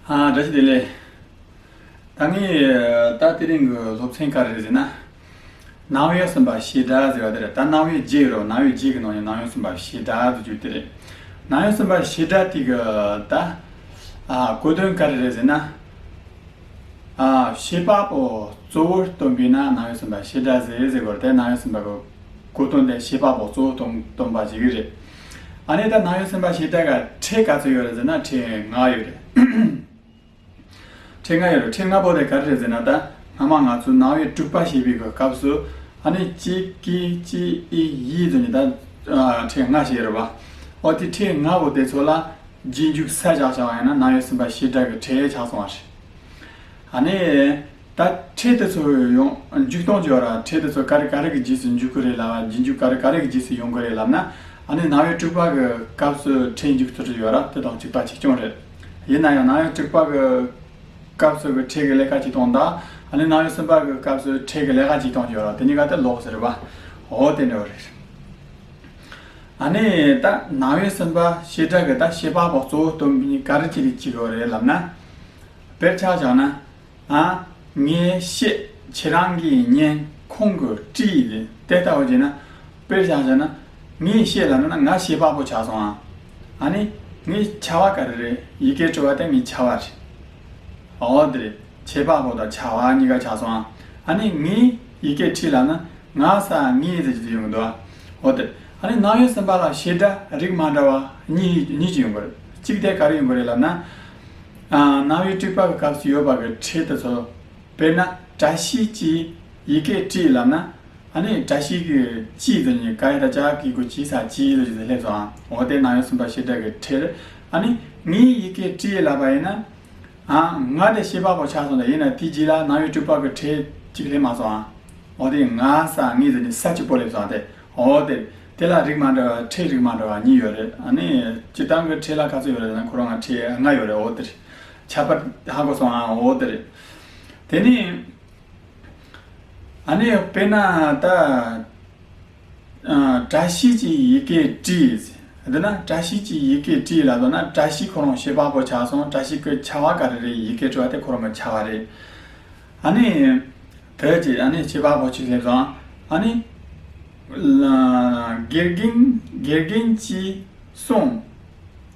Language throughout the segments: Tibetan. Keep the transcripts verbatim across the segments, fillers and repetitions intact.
ཨ། བཀྲ་ཤིས་བདེ་ལེགས། ད་ངས་ད་དེ་རིང་གི་སློབ་ཚན་ག་རེ་རེད་ཟེར་ན། རྣམ་དབྱེ་གསུམ་པ་བྱེད་སྒྲ་ཟེར་བ་དེ་རེད། ད་རྣམ་དབྱེ་བརྒྱད་ཡོད་རེད། རྣམ་དབྱེ་བརྒྱད་ཀྱི་ནང་ནས་རྣམ་དབྱེ་གསུམ་པ་བྱེད་སྒྲ་ཟེར་རྒྱུ་དེ་རེད། རྣམ་དབྱེ་གསུམ་པ་བྱེད་སྒྲ་དེ་གི་ད་ཨ་གོ་དོན་ག་རེ་རེད་ཟེར་ན། ཨ། བྱེད་པ་པོ་གཙོ་བོར་སྟོན་པས་ན་རྣམ་དབྱེ་གསུམ་པ་བྱེད་སྒྲ་ཟེར་ཟེར་དགོས་རེད། དེ་རྣམ་དབྱེ་གསུམ་པ་གི་གོ་དོན་དེ་བྱེད་པ་པོ་གཙོ་བོ་སྟོན་སྟོན་པ་ཞིག་རེད། ཨ་ནི་ད་རྣམ་དབྱེ་གསུམ་པ་བྱེད་སྒྲ་ག་ཕྲད་ག་ཚོད་ཡོད་རེད་ཟེར་ན་ཕྲད་ལྔ་ཡོད་རེད། ཕྲད་ལྔ་ཡོད་རེད། ཕྲད་ལྔ་པོ་དེ་ག་རེ་རེད་ཟེར་ན། ད་སྔ་མ་ང་ཚོས་རྣམ་དབྱེ་དྲུག་པ་བཤད་པའི་གི་སྐབས་སུ་ཨ་ནི་ཀྱི་ཀྱི་ཀྱི་ཨི་ཡི་ཟེར་ནས་ད་ཨ་ཕྲད་ལྔ་བཤད་ཡོད་རེད་པ། འོ་དེ་ཕྲད་ལྔ་པོ་དེ་ཚོ་ལ་རྗེས་འཇུག་ས་བཞག་བཞག་པ་ཡིན་ན་རྣམ་དབྱེ་གསུམ་པ་བྱེད་སྒྲ་གི་ཕྲད་ཆགས་སོང་བ་རེད། ཨ་ནི་ད་ཕྲད་དེ་ཚོ་ཡོང་འཇུག་སྟངས་ཀྱི་བར་ཕྲད་དེ་ཚོ་ག་རེ་ག་རེ་གི་རྗེས་སུ་འཇུག་གི་རེད་ལབ་པ། རྗེས་འཇུག་ག་རེ་ག་རེ་གི་རྗེས་སུ་ཡོང་གི་རེད་ལབ་ན། ཨ་ནི་རྣམ་དབྱེ་དྲུག་པ་གི་སྐབས་སུ་ཕྲད་འཇུག་ཚུལ་ཡོད་ར། དེ་དང་གཅིག་པ་གཅིག་རྐྱང་རེད། ཡིན་ན་ཡང་རྣམ་དབྱེ་དྲུག་པ་གི་སྐབས་སུ་གི་ཕྲད་ཀྱི་ལས་ཀ་གཅིག་སྟངས་དང་། ཨ་ནི་རྣམ་དབྱེ་གསུམ་པ་གི་སྐབས་སུ་ཕྲད་ཀྱི་ལས་ཀ་གཅིག་སྟངས་ཀྱི་ཡོད་ར། དེ་གཉིས་ཀ་དེ་ལོགས་ཟེར་བ། འོ་དེ་འདྲ་བ་རེད། ཨ་ནི་ད་རྣམ་དབྱེ་གསུམ་པ་བྱེད་སྒྲ་གི་ད་བྱེད་པ་པོ་གཙོ་བོ་སྟོན་པའི་ག་རེ་བྱས་ནས་བྱེད་དགོས་རེད་ལབ་ན། དཔེར་ཆ་བཞག་ན། ཨ། ངས་བཤད། ཁྱེད་རང་གིས་ཉན། ཁོང་གིས་དྲིས། དེ་ལྟ་བུ་བྱས་ན། དཔེར་བཞག་བྱས་ན། ངས་བཤད་ལབ་ན་ང་བྱེད་པ་པོ་ཆགས་སོང་ཨ། ཨ་ནི་ངའི་བྱ་བ་ག་རེ་རེད། ཡི་གེ་འབྲི་བ་དེ་ངའི་བྱ་བ་རེད། འོ་དེ་རེད། བྱེད་པ་པོ་དང་བྱ་བ་གཉིས་ཀ་ཆགས་སོང་ཨ། ཨ་ནི་ངས་ཡི་གེ་བྲིས་ལབ་ན། ང་ས་ངས་ཟེར་གྱི་ཡོང་གི་འདུག་ཨ། འོ་དེ། ཨ་ནི་རྣམ་དབྱེ་གསུམ་པ་ལ་བྱེད་སྒྲ་རིགས་མ་འདྲ་བ་གཉིས་གཉིས་ཀྱི་ཡོང་གི་རེད། གཅིག་དེ་ག་རེ་ཡོང་གི་རེད་ལབ་ན། ཨ། རྣམ་དབྱེ་དྲུག་པ་གི་སྐབས་སུ་ཡོད་པ་གི་ཕྲད་དེ་ཚོ། དཔེར་ན་བཀྲ་ཤིས་ཀྱིས་ཡི་གེ་བྲིས་ལབ་ན། ཨ་ནི་བཀྲ་ཤིས་ཀྱིས་ཀྱིས་ཟེར་ནས་ཀ་ཡ་བཏགས་ཀྱ་གི་གུ་ཀྱི་ས་ཀྱིས་ཟེར་ནས་སླེབས་སོང་ཨ། འོ་དེ་རྣམ་དབྱེ་གསུམ་པ་བྱེད་སྒྲ་གི་ཕྲད། ཨ་ནི་ངས་ཡི་གེ་བྲིས་ལབ་པ་ཡིན་ན། ཨ། ང་དེ་བྱེད་པ་པོ་ཆགས་སོང་། ད་ཡིན་ན་དེའི་རྗེས་ལ་རྣམ་དབྱེ་དྲུག་པ་གི་ཕྲད་གཅིག་སླེབས་མ་སོང་ཨ། འོ་དེ་ང་ས་ངས་ཟེར་ནས་ས་གཅིག་པོ་སླེབས་སོང་ཨ། དེ་འོ་དེ་དེ་ལ་རིགས་མ་འདྲ་བ། ཕྲད་རིགས་མ་འདྲ་བ་གཉིས་ཡོད་རེད། ཨ་ནི་སྤྱིར་བཏང་གི་ཕྲད་ལ་ག་ཚོད་ཡོད་རེད་ན། ཁོ་རང་ང་ཕྲད་ལྔ་ཡོད་རེད། འོ་དེ་རེད། ཁྱད་པར་ཧ་གོ་སོང་ཨ། འོ་དེ་རེད། དེ་ནས་ཨ་ནི་དཔེར་ན་ད། ཨ། བཀྲ་ཤིས་ཀྱིས་ཡི་གེ་བྲིས། འདི་ན་བཀྲ་ཤིས་ཀྱིས་ཡི་གེ་བྲིས་ལབ་དོ་ན། བཀྲ་ཤིས་ཁོ་རང་བྱེད་པ་པོ་ཆགས་སོང་། བཀྲ་ཤིས་ཀྱི་བྱ་བ་ག་རེ་རེད། ཡི་གེ་འབྲི་བ་དེ་ཁོ་རང་གི་བྱ་བ་རེད། ཨ་ནི་དེ་ཀྱི་ཨ་ནི་བྱེད་པ་པོ་གཅིག་སླེབས་སོང་། ཨ་ནི་ལ་དགེ་རྒན། དགེ་རྒན་གྱིས་གསུངས་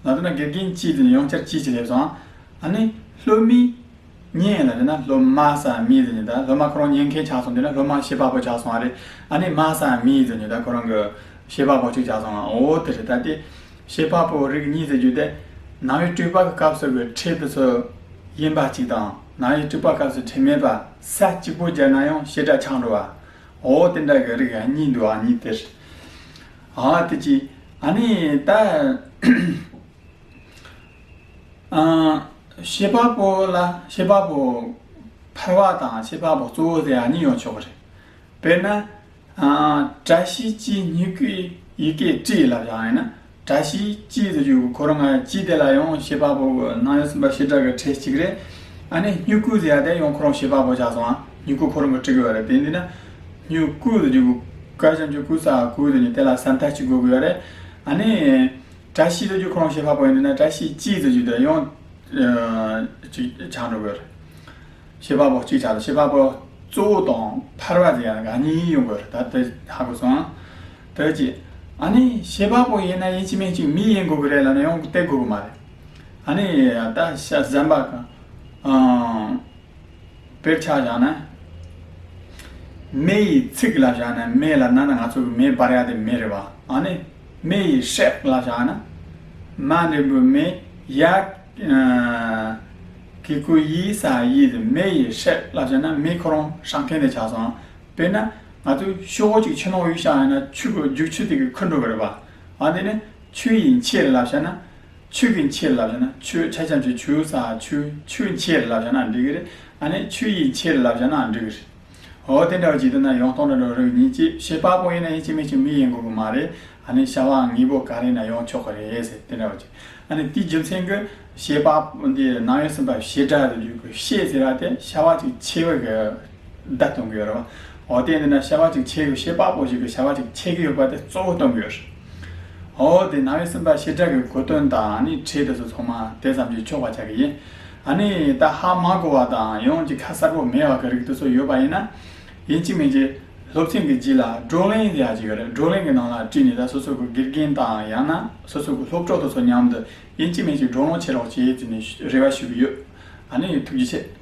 ལབ་དོ་ན། དགེ་རྒན་གྱིས་དེ་ནས་ཡང་བསྐྱར་གྱིས་ཀྱི་སླེབས་སོང་། ཨ་ནི་སློབ་མས་ཉན་ལབ་དེ་ན། སློབ་མ་ས་མས་ཟེར་ནས། ད་སློབ་མ་ཁོ་རང་ཉན་མཁན་ཆགས་སོང་། དེ་ན་སློབ་མ་བྱེད་པ་པོ་ཆགས་སོང་བ་རེད། ཨ་ནི་མ་ས་མས་ཟེར་ནས་ད་ཁོ་རང་གི་བྱེད་པ་པོ་གཅིག་ཆགས་སོང་བ། འོ་དེ་རེད། ད་དེ་བྱེད་པ་པོ་རིགས་གཉིས་ཟེར་རྒྱུ་དེ། རྣམ་དབྱེ་དྲུག་པ་གི་སྐབས་སུ་གི་ཕྲད་དེ་ཚོ་ཡིན་པ་གཅིག་དང་། རྣམ་དབྱེ་དྲུག་པ་སྐབས་སུ་ཕྲད་མེད་པ་ས་གཅིག་པོ་སྦྱར་ན་ཡང་བྱེད་སྒྲ་ཆགས་འགྲོ་བ། འོ་དེ་འདྲ་གི་རིགས་གཉིས་འདུག་བ། གཉིས་དེ་རེད། ཨ་དེ་གཅིག། ཨ་ནི་ད། ཨ། བྱེད་པ་པོ་ལ་བྱེད་པ་པོ་ཕལ་བ་དང་བྱེད་པ་པོ་གཙོ་བོ་ཟེར་ཡ་གཉིས་ཡོང་ཆོག་གི་རེད། དཔེར་ན། ཨ། བཀྲ་ཤིས་ཀྱིས་སྨྱུ་གུའི་ཡི་གེ་བྲིས་ལབ་ཡང་ཡིན་ན། བཀྲ་ཤིས་ཀྱིས་ཟེར་རྒྱུ་ཁོ་རང་ང་ཀྱིས་དེ་ལ་ཡང་བྱེད་པ་པོ་གི་རྣམ་དབྱེ་གསུམ་པ་བྱེད་སྒྲ་གི་ཕྲད་གཅིག་རེད། ཨ་ནི་སྨྱུ་གུ་ཟེར་ཡ་དེ་ཡང་ཁོ་རང་བྱེད་པ་པོ་ཆགས་སོང་ཨ། སྨྱུ་གུ་ཁོ་རང་གི་བྲི་གི་ཡོད་རེད། དེ་འདི་ན་སྨྱུ་གུ་ཟེར་རྒྱུ་གུ་ཀ་ཞབས་ཀྱུ་ཀུ་ས་གུ་ཟེར་རྒྱུ་དེ་ལ་ས་མཐའ་གཅིག་དགོས་གི་ཡོད་རེད། ཨ་ནི། བཀྲ་ཤིས་ཟེར་རྒྱུ་ཁོ་རང་བྱེད་པ་པོ་ཡིན་ན། བཀྲ་ཤིས་ཀྱིས་ཟེར་རྒྱུ་དེ་ཡང་ཨ་ཅིག་ཆགས་འགྲོ་གི་རེད། བྱེད་པ་པོ་གཅིག་ཆགས་འགྲོ། བྱེད་པ་པོ་གཙོ་བོ་དང་ཕལ་བ་ཟེར་ཡ་ག་གཉིས་ཡོང་གི་རེད། ད་དེ་ཧ་གོ་སོང་། དེ་གཅིག། ཨ་ནི་བྱེད་པ་པོ་ཡིན་ན་ཡིན་གཅིག་མིན་གཅིག་མི་ཡིན་དགོས་གི་རེད་ལབ་ན་ཡང་དེ་དགོས་གི་མ་རེད། ཨ་ནི་ད་ཤ་གཟན་པ་ག་ཨ། དཔེར་ཆ་བཞག་ན། མེ་ཡིས་ཚིག་ལབ་བཞག་ན། མེ་ལབ་ན་ན་ང་ཚོ་གི་མེ་འབར་ཡ་དེ་མེ་རེད་བ། ཨ་ནི་མེ་ཡིས་བསྲེགས་ལབ་བཞག་ན། མ་འགྲེང་བུ་མེ། ཡ་གི་གུ་ཡི་ས་ཡིས། མེ་ཡིས་བསྲེགས་ལབ་བཞག་ན་མེ་ཁོ་རང་བསྲེག་མཁན་དེ་ཆགས་སོང་། དཔེར་ན་ང་ཚོ་ཤོག་གུ་གཅིག་ཆུ་ནང་གཡུགས་བཞག་ཡིན་ན་ཆུ་གི་རྒྱུག་ཆུ་དེ་གིས་ཁུར་འགྲོ་གི་རེད་བ། ཨ་དེ་ནི་ཆུ་ཡིས་འཁྱེར་ལབ་བཞག་ན། ཆུ་གིས་འཁྱེར་ལབ་བྱས་ན། ཆུ་ཆ་ཆམ་ཆུ་ཆུ་ས་ཆུ་ཆུ་འཁྱེར་ལབ་བྱས་ན་འགྲིག་གི་རེད། ཨ་ནི་ཆུ་ཡིས་འཁྱེར་ལབ་བྱས་ན་འགྲིག་གི་རེད། འོ་དེ་འདྲ་བ་ཅིག་འདུག་ན་ཡང་སྟོང་འདྲ་འདྲ་རིགས་གཉིས་ཀྱི་བྱེད་པ་པོ་ཡིན་ན་ཡིན་གཅིག་མིན་གཅིག་མི་ཡིན་དགོས་གི་མ་རེད། ཨ་ནི་བྱ་བ་དངོས་པོ་ག་རེ་ཡིན་ན་ཡང་ཆོག་གི་རེད་ཟེར། དེ་འདྲ་བ་ཅིག། ཨ་ནི་དེའི་རྒྱུ་མཚན་གྱིས་བྱེད་པ་འདི་རྣམ་དབྱེ་གསུམ་པ་བྱེད་སྒྲ་དུ་འཇུག་གི། བྱེད་ཟེར་བ་དེ་བྱ་བ་ཅིག་བྱེད་པ་གི་བརྡ་སྟོན་གི་ཡོད་རེད་བ། འོ་དེ་འདི་ན་བྱ་བ་ཅིག་བྱེད་གི། བྱེད་པ་པོ་ཞིག་གིས་བྱ་བ་ཅིག་བྱེད་ཀྱི་ཡོད་པ་དེ་གཙོ་བོ་སྟོན་གི་ཡོད་རེད། འོ་དེ་རྣམ་དབྱེ་གསུམ་པ་བྱེད་སྒྲ་གི་གོ་དོན་དང་ནི་ཕྲད་དེ་ཚོ་ཚང་མ་དེ་ཙམ་གྱིས་ཆོག་པ་ཆགས་ཀྱི་ཡིན། ཨ་ནི་ད་ཧ་མ་གོ་བ་དང་ཡང་ཅིག་ཁ་གསལ་པོ་མེད་པ་གི་རིགས་དེ་ཚོ་ཡོད་པ་ཡིན་ན། ཡིན་གཅིག་མིན་གཅིག་སློབ་ཚན་གྱི་རྗེས་ལ་བགྲོ་གླེང་ཟེར་ཡག་ཅིག་ཡོད་རེད། བགྲོ་གླེང་གི་ནང་ལ་བྲིས་ནས་ད་སོ་སོ་གི་དགེ་རྒན་དང་ཡང་ན་སོ་སོ་གི་སློབ་གྲོགས་དེ་ཚོ་མཉམ་དུ་ཡིན་གཅིག་མིན་གཅིག་བགྲོ་གླེང་བྱེད་རོགས་བྱེད་ཟེར་ནས་རེ་བ་ཞུ་གི་ཡོད། ཨ་ནི་ཐུགས་རྗེ་ཆེ།